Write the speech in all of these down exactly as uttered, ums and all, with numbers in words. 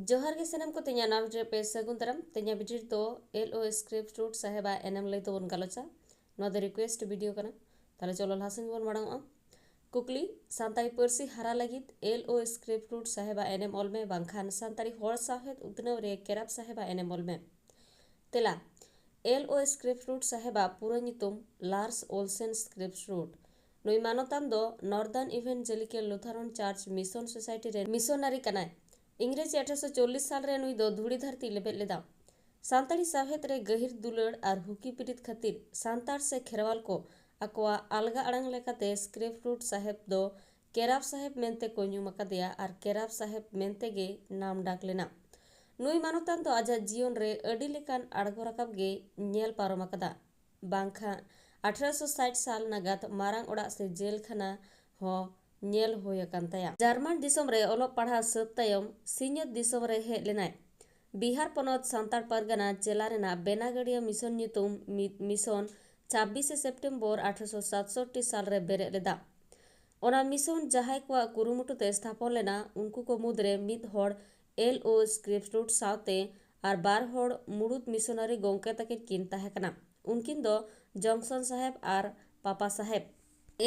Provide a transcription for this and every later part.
ᱡᱚᱦᱟᱨ ᱜᱮ ᱥᱟᱱᱟᱢ ᱠᱚ, ᱛᱮᱦᱮᱧᱟᱜ ᱱᱟᱣᱟ video ᱨᱮ ᱯᱮ ᱥᱟᱹᱜᱩᱱ ᱫᱟᱨᱟᱢ᱾ ᱛᱮᱦᱮᱧᱟᱜ video ᱨᱮᱫᱚ L O Script Root ᱥᱟᱦᱮᱵᱟᱜ ᱮᱱᱮᱢ ᱞᱟᱹᱭ ᱛᱮᱵᱚᱱ ᱜᱟᱞᱚᱪᱟ᱾ ᱱᱚᱣᱟ ᱫᱚ request video ᱠᱟᱱᱟ᱾ ᱛᱟᱦᱞᱮ ᱪᱚᱞᱚ ᱞᱟᱦᱟ ᱥᱮᱱ ᱜᱮᱵᱚᱱ ᱢᱟᱲᱟᱝᱚᱜᱼᱟ᱾ ᱠᱩᱠᱞᱤ, ᱥᱟᱱᱛᱟᱲᱤ ᱯᱟᱹᱨᱥᱤ ᱦᱟᱨᱟ ᱞᱟᱹᱜᱤᱫ L O Script Root ᱥᱟᱦᱮᱵᱟᱜ ᱮᱱᱮᱢ ᱚᱞ ᱢᱮ, ᱵᱟᱝᱠᱷᱟᱱ ᱥᱟᱱᱛᱟᱲᱤ ᱦᱚᱲ ᱥᱟᱶᱦᱮᱫ ᱩᱛᱱᱟᱹᱣ ᱨᱮ ᱠᱮᱨᱟᱯ ᱥᱟᱦᱮᱵᱟᱜ ᱮᱱᱮᱢ ᱚᱞ ᱢᱮ᱾ ᱛᱮᱞᱟ, L O Script Root ᱥᱟᱦᱮᱵᱟᱜ ᱯᱩᱨᱟᱹ ᱧᱩᱛᱩᱢ Lars Olsen Script Root᱾ ᱱᱩᱭ ᱢᱟᱱᱚᱛᱟᱱ ᱫᱚ Northern Evangelical Lutheran Church Mission Society ᱨᱮᱱ ᱢᱤᱥᱚᱱᱟᱨᱤ ᱠᱟᱱᱟᱭ᱾ ᱤᱝᱨᱮᱡᱤ ᱟᱴᱷᱨᱚᱥᱚ ᱪᱚᱞᱞᱤᱥ ᱥᱟᱞ ᱨᱮ ᱱᱩᱭ ᱫᱚ ᱫᱷᱩᱲᱤ ᱫᱷᱟᱹᱨᱛᱤ ᱞᱮᱵᱮᱫ ᱞᱮᱫᱟ᱾ ᱥᱟᱱᱛᱟᱲᱤ ᱥᱟᱶᱦᱮᱫ ᱨᱮ ᱜᱟᱹᱦᱤᱨ ᱫᱩᱞᱟᱹᱲ ᱟᱨ ᱦᱩᱠᱤ ᱯᱤᱨᱤᱛ ᱠᱷᱟᱹᱛᱤᱨ ᱥᱟᱱᱛᱟᱲ ᱥᱮ ᱠᱷᱮᱨᱣᱟᱞ ᱠᱚ ᱟᱠᱚᱣᱟᱜ ᱟᱞᱜᱟ ᱟᱲᱟᱝ ᱞᱮᱠᱟᱛᱮ Script Root ᱥᱟᱦᱮᱵ ᱫᱚ ᱠᱮᱨᱟᱯ ᱥᱟᱦᱮᱵ ᱢᱮᱱᱛᱮ ᱠᱚ ᱧᱩᱢ ᱟᱠᱟᱫᱮᱭᱟ ᱟᱨ ᱠᱮᱨᱟᱯ ᱥᱟᱦᱮᱵ ᱢᱮᱱᱛᱮ ᱜᱮ ᱱᱟᱢ ᱰᱟᱠ ᱞᱮᱱᱟ᱾ ᱱᱩᱭ ᱢᱟᱱᱚᱛᱟᱱ ᱫᱚ ᱟᱡᱟᱜ ᱡᱤᱭᱚᱱ ᱨᱮ ᱟᱹᱰᱤ ᱞᱮᱠᱟᱱ ᱟᱬᱜᱚ ᱨᱟᱠᱟᱵ ᱜᱮ ᱧᱮᱞ ᱯᱟᱨᱚᱢ ᱟᱠᱟᱫᱟ᱾ ᱵᱟᱝᱠᱷᱟᱱ ᱟᱴᱷᱨᱚᱥᱚ ᱥᱟᱴ ᱥᱟᱞ ᱱᱟᱜᱟᱫ ᱢᱟᱨᱟᱝ ᱚᱲᱟᱜ ᱥᱮ ᱡᱮᱞ ᱠᱷᱟᱱᱟ ᱦᱚᱸ ᱧᱮᱞ ᱦᱩᱭ ᱟᱠᱟᱱ ᱛᱟᱭᱟ᱾ ᱡᱟᱨᱢᱟᱱ ᱫᱤᱥᱚᱢ ᱨᱮ ᱚᱞᱚᱜ ᱯᱟᱲᱦᱟᱣ ᱥᱟᱹᱛ ᱛᱟᱭᱚᱢ ᱥᱤᱧᱚᱛ ᱫᱤᱥᱚᱢ ᱨᱮ ᱦᱮᱡ ᱞᱮᱱᱟᱭ᱾ ᱵᱤᱦᱟᱨ ᱯᱚᱱᱚᱛ ᱥᱟᱱᱛᱟᱲ ᱯᱟᱨᱜᱟᱱᱟ ᱪᱮᱞᱟ ᱨᱮᱱᱟᱜ ᱵᱮᱱᱟᱜᱟᱲᱤᱭᱟ ᱢᱤᱥᱚᱱ ᱧᱩᱛᱩᱢ ᱢᱤᱫ ᱢᱤᱥᱚᱱ ᱪᱷᱟᱵᱵᱤᱥᱮ ᱥᱮᱯᱴᱮᱢᱵᱚᱨ ᱟᱴᱷᱨᱚᱥᱚ ᱥᱟᱛᱥᱚᱴᱴᱤ ᱥᱟᱞ ᱨᱮ ᱵᱮᱨᱮᱫ ᱞᱮᱫᱟ᱾ ᱚᱱᱟ ᱢᱤᱥᱚᱱ ᱡᱟᱦᱟᱸᱭ ᱠᱚᱣᱟᱜ ᱠᱩᱨᱩᱢᱩᱴᱩ ᱛᱮ ᱥᱛᱷᱟᱯᱚᱱ ᱞᱮᱱᱟ, ᱩᱱᱠᱩ ᱠᱚ ᱢᱩᱫᱽᱨᱮ ᱢᱤᱫ ᱦᱚᱲ L O Script Root ᱥᱟᱶᱛᱮ ᱟᱨ ᱵᱟᱨ ᱦᱚᱲ ᱢᱩᱲᱩᱫ ᱢᱤᱥᱚᱱᱟᱨᱤ ᱜᱚᱢᱠᱮ ᱛᱟᱹᱠᱤᱱ ᱠᱤᱱ ᱛᱟᱦᱮᱸ ᱠᱟᱱᱟ᱾ ᱩᱱᱠᱤᱱ ᱫᱚ ᱡᱚᱝᱥᱚᱱ ᱥᱟᱦᱮᱵ ᱟᱨ ᱯᱟᱯᱟ ᱥᱟᱦᱮᱵ᱾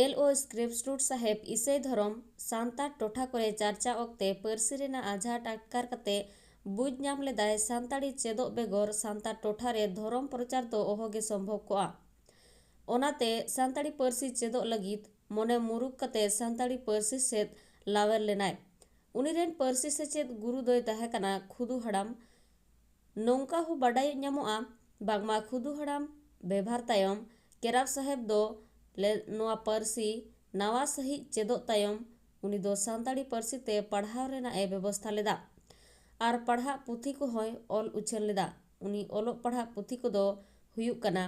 L O Script Root ᱥᱟᱦᱮᱵ ᱤᱥᱟᱹᱭ ᱫᱷᱚᱨᱚᱢ ᱥᱟᱱᱛᱟᱲ ᱴᱚᱴᱷᱟ ᱠᱚᱨᱮ ᱪᱟᱨᱪᱟ ᱚᱠᱛᱮ ᱯᱟᱹᱨᱥᱤ ᱨᱮᱱᱟᱜ ᱟᱡᱷᱟᱴ ᱟᱴᱠᱟᱨ ᱠᱟᱛᱮ ᱵᱩᱡᱽ ᱧᱟᱢ ᱞᱮᱫᱟᱭ, ᱥᱟᱱᱛᱟᱲᱤ ᱪᱮᱫᱚᱜ ᱵᱮᱜᱚᱨ ᱥᱟᱱᱛᱟᱲ ᱴᱚᱴᱷᱟ ᱨᱮ ᱫᱷᱚᱨᱚᱢ ᱯᱨᱚᱪᱟᱨ ᱫᱚ ᱚᱦᱚᱜᱮ ᱥᱚᱢᱵᱷᱚᱵ ᱠᱚᱜᱼᱟ᱾ ᱚᱱᱟᱛᱮ ᱥᱟᱱᱛᱟᱲᱤ ᱯᱟᱹᱨᱥᱤ ᱪᱮᱫᱚᱜ ᱞᱟᱹᱜᱤᱫ ᱢᱚᱱᱮ ᱢᱩᱨᱩᱠ ᱠᱟᱛᱮ ᱥᱟᱱᱛᱟᱲᱤ ᱯᱟᱹᱨᱥᱤ ᱥᱮᱫ ᱞᱟᱣᱮᱨ ᱞᱮᱱᱟᱭ᱾ ᱩᱱᱤ ᱨᱮᱱ ᱯᱟᱹᱨᱥᱤ ᱥᱮᱪᱮᱫ ᱜᱩᱨᱩ ᱫᱚᱭ ᱛᱟᱦᱮᱸ ᱠᱟᱱᱟ ᱠᱷᱩᱫᱩ ᱦᱟᱲᱟᱢ᱾ ᱱᱚᱝᱠᱟ ᱦᱚᱸ ᱵᱟᱰᱟᱭ ᱧᱟᱢᱚᱜᱼᱟ, ᱵᱟᱝᱢᱟ ᱠᱷᱩᱫᱩ ᱦᱟᱲᱟᱢ ᱵᱮᱵᱷᱟᱨ ᱛᱟᱭᱚᱢ ᱠᱮᱨᱟᱯ ᱥᱟᱦᱮᱵ ᱫᱚ ᱞᱮ-, ᱱᱚᱣᱟ ᱯᱟᱹᱨᱥᱤ ᱱᱟᱣᱟ ᱥᱟᱹᱦᱤᱡ ᱪᱮᱫᱚᱜ ᱛᱟᱭᱚᱢ ᱩᱱᱤ ᱫᱚ ᱥᱟᱱᱛᱟᱲᱤ ᱯᱟᱹᱨᱥᱤ ᱛᱮ ᱯᱟᱲᱦᱟᱣ ᱨᱮᱱᱟᱜ ᱮ ᱵᱮᱵᱚᱥᱛᱷᱟ ᱞᱮᱫᱟ ᱟᱨ ᱯᱟᱲᱦᱟᱜ ᱯᱩᱛᱷᱤ ᱠᱚᱦᱚᱸᱭ ᱚᱞ ᱩᱪᱷᱟᱹᱱ ᱞᱮᱫᱟ᱾ ᱩᱱᱤ ᱚᱞᱚᱜ ᱯᱟᱲᱦᱟᱜ ᱯᱩᱛᱷᱤ ᱠᱚᱫᱚ ᱦᱩᱭᱩᱜ ᱠᱟᱱᱟ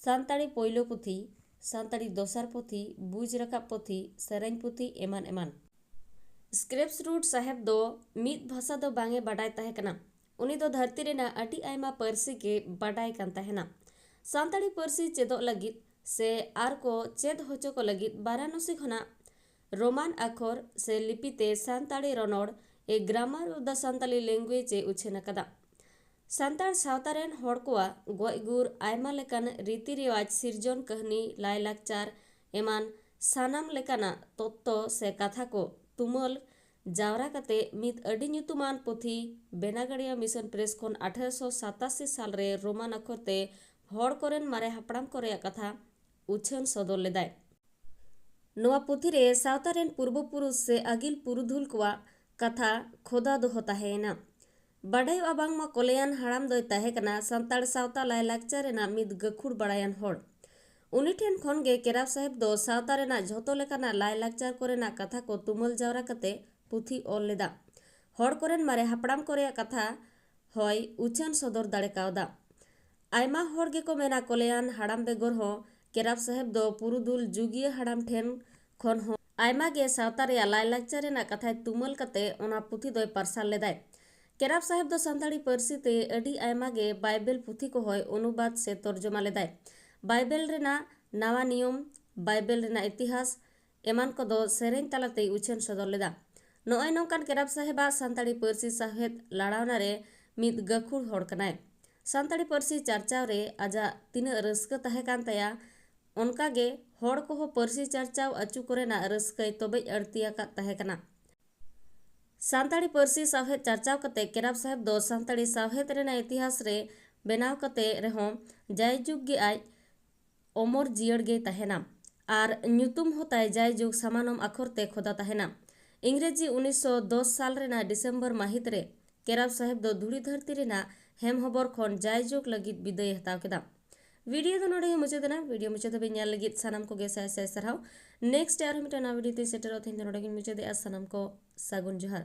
ᱥᱟᱱᱛᱟᱲᱤ ᱯᱳᱭᱞᱳ ᱯᱩᱛᱷᱤ, ᱥᱟᱱᱛᱟᱲᱤ ᱫᱚᱥᱟᱨ ᱯᱩᱛᱷᱤ, ᱵᱩᱡᱽ ᱨᱟᱠᱟᱵ ᱯᱩᱛᱷᱤ, ᱥᱮᱨᱮᱧ ᱯᱩᱛᱷᱤ, ᱮᱢᱟᱱ ᱮᱢᱟᱱ᱾ Script Root ᱥᱟᱦᱮᱵ ᱫᱚ ᱢᱤᱫ ᱵᱷᱟᱥᱟ ᱫᱚ ᱵᱟᱝ ᱮ ᱵᱟᱰᱟᱭ ᱛᱟᱦᱮᱸ ᱠᱟᱱᱟ᱾ ᱩᱱᱤ ᱫᱚ ᱫᱷᱟᱹᱨᱛᱤ ᱨᱮᱱᱟᱜ ᱟᱹᱰᱤ ᱟᱭᱢᱟ ᱯᱟᱹᱨᱥᱤ ᱜᱮ ᱵᱟᱰᱟᱭ ᱠᱟᱱ ᱛᱟᱦᱮᱱᱟ᱾ ᱥᱟᱱᱛᱟᱲᱤ ᱯᱟᱹᱨᱥᱤ ᱪᱮᱫᱚᱜ ᱞᱟᱹᱜᱤᱫ ᱥᱮ ᱟᱨ ᱠᱚ ᱪᱮᱫ ᱦᱚᱪᱚ ᱠᱚ ᱞᱟᱹᱜᱤᱫ ᱵᱟᱨᱟᱱᱚᱥᱤ ᱠᱷᱚᱱᱟᱜ ᱨᱳᱢᱟᱱ ᱟᱠᱷᱚᱨ ᱥᱮ ᱞᱤᱯᱤ ᱛᱮ ᱥᱟᱱᱛᱟᱲᱤ ᱨᱚᱱᱚᱲ A Grammar of the Santali Language ᱮ ᱩᱪᱷᱟᱹᱱ ᱟᱠᱟᱫᱟ᱾ ᱥᱟᱱᱛᱟᱲ ᱥᱟᱶᱛᱟ ᱨᱮᱱ ᱦᱚᱲ ᱠᱚᱣᱟᱜ ᱜᱚᱡ ᱜᱩᱨ, ᱟᱭᱢᱟ ᱞᱮᱠᱟᱱ ᱨᱤᱛᱤ ᱨᱮᱣᱟᱡᱽ, ᱥᱤᱨᱡᱚᱱ ᱠᱟᱹᱦᱱᱤ, ᱞᱟᱭᱼᱞᱟᱠᱪᱟᱨ ᱮᱢᱟᱱ ᱥᱟᱱᱟᱢ ᱞᱮᱠᱟᱱᱟᱜ ᱛᱚᱛᱛᱚ ᱥᱮ ᱠᱟᱛᱷᱟ ᱠᱚ ᱛᱩᱢᱟᱹᱞ ᱡᱟᱣᱨᱟ ᱠᱟᱛᱮ ᱢᱤᱫ ᱟᱹᱰᱤ ᱧᱩᱛᱩᱢᱟᱱ ᱯᱩᱛᱷᱤ ᱵᱮᱱᱟᱜᱟᱲᱤᱭᱟ ᱢᱤᱥᱚᱱ ᱯᱨᱮᱥ ᱠᱷᱚᱱ ᱟᱴᱷᱟᱨᱚᱥᱚ ᱥᱟᱛᱟᱥᱤ ᱥᱟᱞ ᱨᱮ ᱨᱳᱢᱟᱱ ᱟᱠᱷᱚᱨ ᱛᱮ ᱦᱚᱲ ᱠᱚᱨᱮᱱ ᱢᱟᱨᱮ ᱦᱟᱯᱲᱟᱢ ᱠᱚ ᱨᱮᱭᱟᱜ ᱠᱟᱛᱷᱟ ᱩᱪᱷᱟᱹᱱ ᱥᱚᱫᱚᱨ ᱞᱮᱫᱟᱭ᱾ ᱱᱚᱣᱟ ᱯᱩᱛᱷᱤ ᱨᱮ ᱥᱟᱶᱛᱟ ᱨᱮᱱ ᱯᱩᱨᱵᱚ ᱯᱩᱨᱩᱥ ᱥᱮ ᱟᱹᱜᱤᱞ ᱯᱩᱨᱩᱫᱷᱩᱞ ᱠᱚᱣᱟᱜ ᱠᱟᱛᱷᱟ ᱠᱷᱚᱫᱟ ᱫᱚᱦᱚ ᱛᱟᱦᱮᱸᱭᱮᱱᱟ᱾ ᱵᱟᱰᱟᱭᱚᱜᱼᱟ ᱵᱟᱝᱢᱟ ᱠᱚᱞᱮᱭᱟᱱ ᱦᱟᱲᱟᱢ ᱫᱚᱭ ᱛᱟᱦᱮᱸ ᱠᱟᱱᱟ ᱥᱟᱱᱛᱟᱲ ᱥᱟᱶᱛᱟ ᱞᱟᱭᱼᱞᱟᱠᱪᱟᱨ ᱨᱮᱱᱟᱜ ᱢᱤᱫ ᱜᱟᱹᱠᱷᱩᱲ ᱵᱟᱲᱟᱭᱟᱱ ᱦᱚᱲ᱾ ᱩᱱᱤ ᱴᱷᱮᱱ ᱠᱷᱚᱱ ᱜᱮ ᱠᱮᱨᱟᱵ ᱥᱟᱦᱮᱵᱽ ᱫᱚ ᱥᱟᱶᱛᱟ ᱨᱮᱱᱟᱜ ᱡᱷᱚᱛᱚ ᱞᱮᱠᱟᱱᱟᱜ ᱞᱟᱭᱼᱞᱟᱠᱪᱟᱨ ᱠᱚᱨᱮᱱᱟᱜ ᱠᱟᱛᱷᱟ ᱠᱚ ᱛᱩᱢᱟᱹᱞ ᱡᱟᱣᱨᱟ ᱠᱟᱛᱮ ᱯᱩᱛᱷᱤ ᱚᱞ ᱞᱮᱫᱟ᱾ ᱦᱚᱲ ᱠᱚᱨᱮᱱ ᱢᱟᱨᱮ ᱦᱟᱯᱲᱟᱢ ᱠᱚ ᱨᱮᱭᱟᱜ ᱠᱟᱛᱷᱟ ᱦᱚᱸᱭ ᱩᱪᱷᱟᱹᱱ ᱥᱚᱫᱚᱨ ᱫᱟᱲᱮ ᱠᱟᱣᱫᱟ᱾ ᱟᱭᱢᱟ ᱦᱚᱲ ᱜᱮᱠᱚ ᱢᱮᱱᱟ ᱠᱚᱞᱮᱭᱟᱱ ᱦᱟᱲᱟᱢ ᱵᱮᱜᱚᱨ ᱦᱚᱸ ᱠᱮᱨᱟᱵ ᱥᱟᱦᱮᱵᱽ ᱫᱚ ᱯᱩᱨᱩᱫᱷᱩᱞ ᱡᱩᱜᱤᱭᱟᱹ ᱦᱟᱲᱟᱢ ᱴᱷᱮᱱ ᱠᱷᱚᱱ ᱦᱚᱸ ᱟᱭᱢᱟ ᱜᱮ ᱥᱟᱶᱛᱟ ᱨᱮᱭᱟᱜ ᱞᱟᱭᱼᱞᱟᱠᱪᱟᱨ ᱨᱮᱱᱟᱜ ᱠᱟᱛᱷᱟᱭ ᱛᱩᱢᱟᱹᱞ ᱠᱟᱛᱮ ᱚᱱᱟ ᱯᱩᱛᱷᱤ ᱫᱚᱭ ᱯᱟᱨᱥᱟᱞ ᱞᱮᱫᱟᱭ᱾ ᱠᱮᱨᱟᱵ ᱥᱟᱦᱮᱵᱽ ᱫᱚ ᱥᱟᱱᱛᱟᱲᱤ ᱯᱟᱹᱨᱥᱤ ᱛᱮ ᱟᱹᱰᱤ ᱟᱭᱢᱟ ᱜᱮ ᱵᱟᱭᱵᱮᱞ ᱯᱩᱛᱷᱤ ᱠᱚᱦᱚᱸᱭ ᱚᱱᱩᱵᱟᱫ ᱥᱮ ᱛᱚᱨᱡᱚᱢᱟ ᱞᱮᱫᱟᱭ᱾ ᱵᱟᱭᱵᱮᱞ ᱨᱮᱱᱟᱜ ᱱᱟᱣᱟ ᱱᱤᱭᱚᱢ, ᱵᱟᱭᱵᱮᱞ ᱨᱮᱱᱟᱜ ᱤᱛᱤᱦᱟᱥ ᱮᱢᱟᱱ ᱠᱚᱫᱚ ᱥᱮᱨᱮᱧ ᱛᱟᱞᱟᱛᱮᱭ ᱩᱪᱷᱟᱹᱱ ᱥᱚᱫᱚᱨ ᱞᱮᱫᱟ᱾ ᱱᱚᱜᱼᱚᱭ ᱱᱚᱝᱠᱟᱱ ᱠᱮᱨᱟᱵ ᱥᱟᱦᱮᱵᱟᱜ ᱥᱟᱱᱛᱟᱲᱤ ᱯᱟᱹᱨᱥᱤ ᱥᱟᱶᱦᱮᱫ ᱞᱟᱲᱟᱣᱱᱟ ᱨᱮ ᱢᱤᱫ ᱜᱟᱹᱠᱷᱩᱲ ᱦᱚᱲ ᱠᱟᱱᱟᱭ᱾ ᱥᱟᱱᱛᱟᱲᱤ ᱯᱟᱹᱨᱥᱤ ᱪᱟᱨᱪᱟᱣ ᱨᱮ ᱟᱡᱟᱜ ᱛᱤᱱᱟᱹᱜ ᱨᱟᱹᱥᱠᱟᱹ ᱛᱟᱦᱮᱸ ᱠᱟᱱ ᱛᱟᱭᱟ, ᱚᱱᱠᱟ ᱜᱮ ᱦᱚᱲ ᱠᱚᱦᱚᱸ ᱯᱟᱹᱨᱥᱤ ᱪᱟᱨᱪᱟᱣ ᱟᱹᱪᱩ ᱠᱚᱨᱮᱱᱟᱜ ᱨᱟᱹᱥᱠᱟᱹᱭ ᱛᱚᱵᱮᱡ ᱟᱹᱲᱛᱤ ᱟᱠᱟᱫ ᱛᱟᱦᱮᱸ ᱠᱟᱱᱟ᱾ ᱥᱟᱱᱛᱟᱲᱤ ᱯᱟᱹᱨᱥᱤ ᱥᱟᱶᱦᱮᱫ ᱪᱟᱨᱪᱟᱣ ᱠᱟᱛᱮ ᱠᱮᱨᱟᱵ ᱥᱟᱦᱮᱵ ᱫᱚ ᱥᱟᱱᱛᱟᱲᱤ ᱥᱟᱶᱦᱮᱫ ᱨᱮᱱᱟᱜ ᱤᱛᱤᱦᱟᱥ ᱨᱮ ᱵᱮᱱᱟᱣ ᱠᱟᱛᱮ ᱨᱮᱦᱚᱸ ᱡᱟᱭᱡᱩᱜᱽ ᱜᱮ ᱟᱡ ᱚᱢᱚᱨ ᱡᱤᱭᱟᱹᱲ ᱜᱮᱭ ᱛᱟᱦᱮᱱᱟ ᱟᱨ ᱧᱩᱛᱩᱢ ᱦᱚᱸ ᱛᱟᱭ ᱡᱟᱭᱡᱩᱜᱽ ᱥᱟᱢᱟᱱᱚᱢ ᱟᱠᱷᱚᱨ ᱛᱮ ᱠᱷᱚᱫᱟ ᱛᱟᱦᱮᱱᱟ᱾ ᱤᱝᱨᱮᱡᱤ ᱩᱱᱤᱥᱥᱚ ᱫᱚᱥ ᱥᱟᱞ ᱨᱮᱱᱟᱜ ᱰᱤᱥᱮᱢᱵᱚᱨ ᱢᱟᱹᱦᱤᱛ ᱨᱮ ᱠᱮᱨᱟᱵ ᱥᱟᱦᱮᱵ ᱫᱚ ᱫᱷᱩᱲᱤ ᱫᱷᱟᱹᱨᱛᱤ ᱨᱮᱱᱟᱜ ᱦᱮᱢ ᱦᱚᱵᱚᱨ ᱠᱷᱚᱱ ᱡᱟᱭᱡᱩᱜᱽ ᱞᱟᱹᱜᱤᱫ ᱵᱤᱫᱟᱹᱭ ᱦᱟᱛᱟᱣ ᱠᱮᱫᱟ᱾ ᱵᱷᱤᱰᱤᱭᱳ ᱫᱚ ᱱᱚᱰᱮ ᱜᱮ ᱢᱩᱪᱟᱹᱫ ᱮᱱᱟ᱾ ᱵᱷᱤᱰᱤᱭᱳ ᱢᱩᱪᱟᱹᱫ ᱫᱷᱟᱹᱵᱤᱡ ᱧᱮᱞ ᱞᱟᱹᱜᱤᱫ ᱥᱟᱱᱟᱢ ᱠᱚᱜᱮ ᱥᱟᱭ ᱥᱟᱭ ᱥᱟᱨᱦᱟᱣ᱾ ᱱᱮᱠᱥᱴ ᱟᱨᱦᱚᱸ ᱢᱤᱫᱴᱟᱝ ᱱᱟᱣᱟ ᱵᱷᱤᱰᱤᱭᱳ ᱛᱤᱧ ᱥᱮᱴᱮᱨᱚᱜ, ᱛᱮᱦᱮᱧ ᱫᱚ ᱱᱚᱰᱮ ᱜᱤᱧ ᱢᱩᱪᱟᱹᱫᱮᱜᱼᱟ᱾ ᱥᱟᱱᱟᱢ ᱠᱚ ᱥᱟᱹᱜᱩᱱ ᱡᱚᱦᱟᱨ᱾